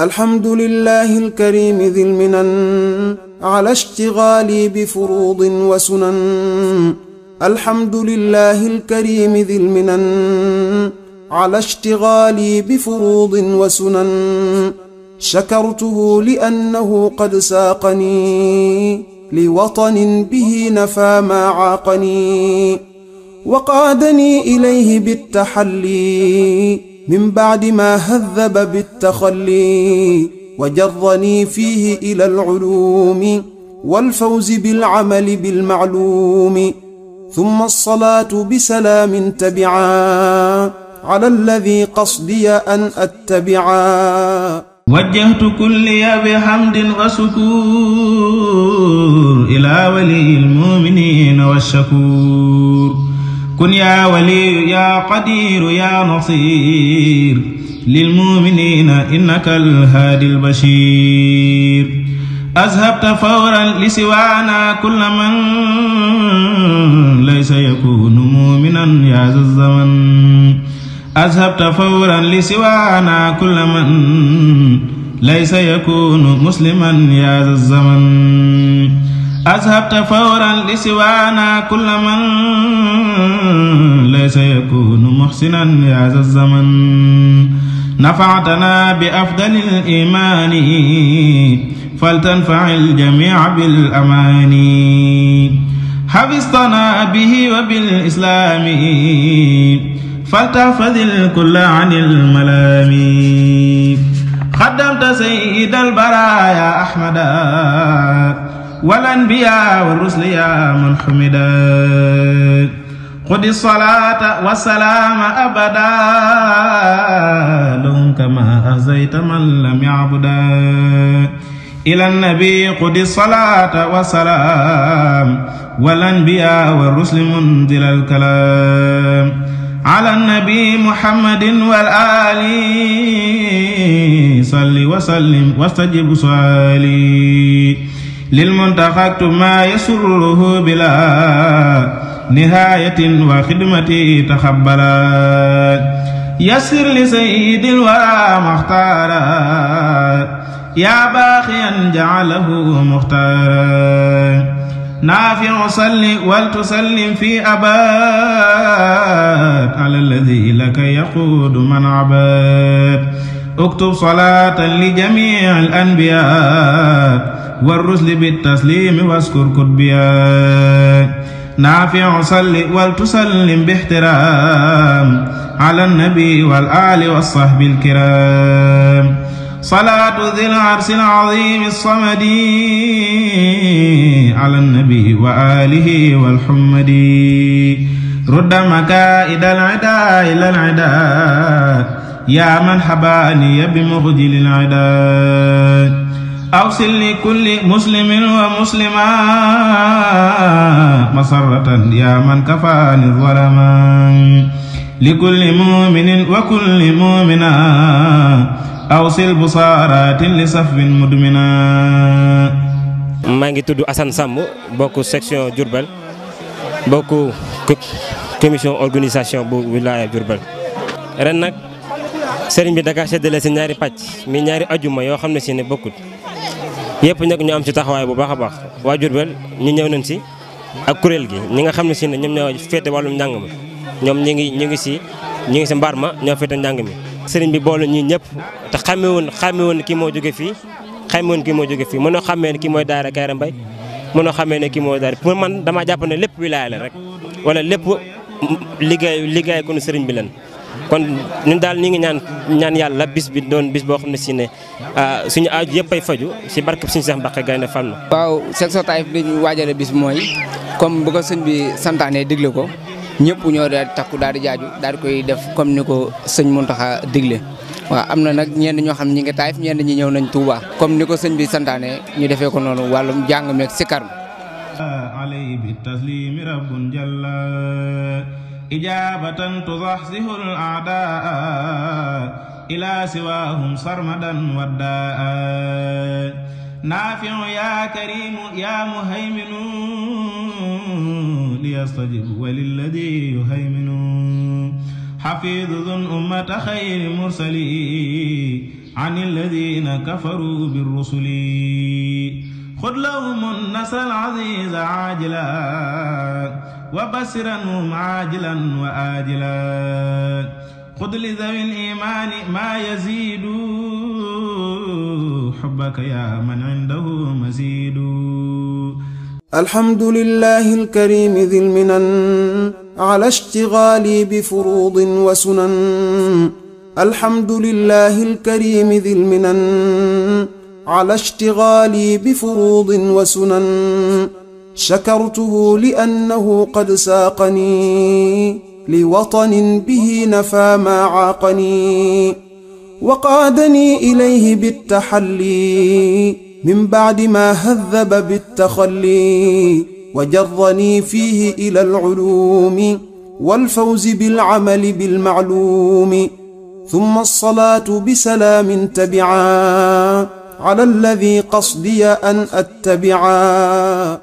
الحمد لله الكريم ذي المنن على اشتغالي بفروض وسنن. الحمد لله الكريم ذي المنن على اشتغالي بفروض وسنن. شكرته لأنه قد ساقني لوطن به نفى ما عاقني، وقادني إليه بالتحلي من بعد ما هذب بالتخلي، وجرني فيه إلى العلوم والفوز بالعمل بالمعلوم. ثم الصلاة بسلام تبعا على الذي قصدي أن أتبعا. وجهت كلي بحمد وشكور إلى ولي المؤمنين والشكور. كن يا ولي يا قدير يا نصير للمؤمنين إنك الهادي البشير. أذهبت فورا لسوانا كل من ليس يكون مؤمنا يا ذا الزمن. أذهبت فورا لسوانا كل من ليس يكون مسلما يا ذا الزمن. أذهبت فورا لسوانا كل من ليس يكون محسنا يا ذا الزمن. نفعتنا بأفضل الإيمان فلتنفع الجميع بالأمان. حفظتنا به وبالإسلام فلتحفظ الكل عن الملام. خدمت سيد البرايا أحمدا والأنبياء والرسل يا من حمدا. خذ الصلاة والسلام أبدا لهم كما أهزيت من لم يعبدا. إلى النبي خذ الصلاة والسلام والأنبياء والرسل منزل الكلام. على النبي محمد والآل صل وسلم واستجب سؤالي. للمنتخى ما يسره بلا نهاية وخدمتي تخبلا. يسر لسيد الورى مختارا يا باخيا جعله مختارا. نافع صل ولتسلم في أباد على الذي لك يقود من عباد. اكتب صلاة لجميع الأنبياء والرسل بالتسليم واذكر كتبيا. نافع صل ولتسلم باحترام على النبي والآل والصحب الكرام. صلاة ذي العرش العظيم الصمد على النبي وآله والحمد. رد مكائد العدا إلى العدا يا من حباني بمخجل العدا. أوصل لكل مسلم ومسلمة مسرة يا من كفاني الظلما. لكل مؤمن وكل مؤمنة أوصل بصارات لصف مدمنا. maa ngi tudd Assane Samb bokk section Diourbel bokk commission organisation bu wilaya Diourbel. ren nag sëriñ bi daka séddale si ñaari pàcc mi ñaari ajuma yoo xam ne si ne bokkut yëpp nag ñu am ci taxawaay bu baax a baax. waa Diourbel ñu ñëw nañ si ak kuréel gi ñi nga xam ne si ne ñoom ñoo féete wàllum njàng mi ñoom ñu ngi si mbaar ma ñoo féete njàng mi. sëriñ bi boole ñii ñëpp te xàmme woon kii moo jóge fii mënoo xàmmee ne kii mooy daara Kayra Mbaye mënoo xàmmee ne kii mooy daara pour man dama jàpp ne lépp wilaaya la rek wala lépp liggéey ko nu sëriñ bi leen. kon ñun daal ñi ngi ñaan yàlla bis bi doon bis boo xam ne si ne suñu aaju yëpp ay faju si barkeb suñu Seex Mbàkke Gaynde Fatma. waaw section Taïf bi ñu waajale bis mooy comme bu ko sëñ bi santaane digle ko ñëpp ñoo daal di takku daal di jaaju daal di koy def comme ni ko sëñ Muntaxa digle. waaw am na nag ñenn ñoo xam ñi ngi Taïf ñenn ñi ñëw nañ Touba comme ni ko sëñ bi santaane ñu defee ko noonu wàllum jàng meeg sikar alayhi bi taslimi rabbun jalla ijabatan tuzahzihu al a'daa ila siwahum sarmadan waddaa. نافع يا كريم يا مهيمن ليستجب وللذي يهيمن حفيظ ذو أمة خير مرسلي عن الذين كفروا بالرسل خذ لهم النصر العزيز عاجلا وبشرهم عاجلا وآجلا خذ لذوي الإيمان ما يزيد حبك يا من عنده مزيد. الحمد لله الكريم ذي المنن على اشتغالي بفروض وسنن. الحمد لله الكريم ذي المنن على اشتغالي بفروض وسنن. شكرته لأنه قد ساقني لوطن به نفى ما عاقني وقادني إليه بالتحلي من بعد ما هذب بالتخلي وجرني فيه إلى العلوم والفوز بالعمل بالمعلوم. ثم الصلاة بسلام تبعا على الذي قصدي أن أتبعا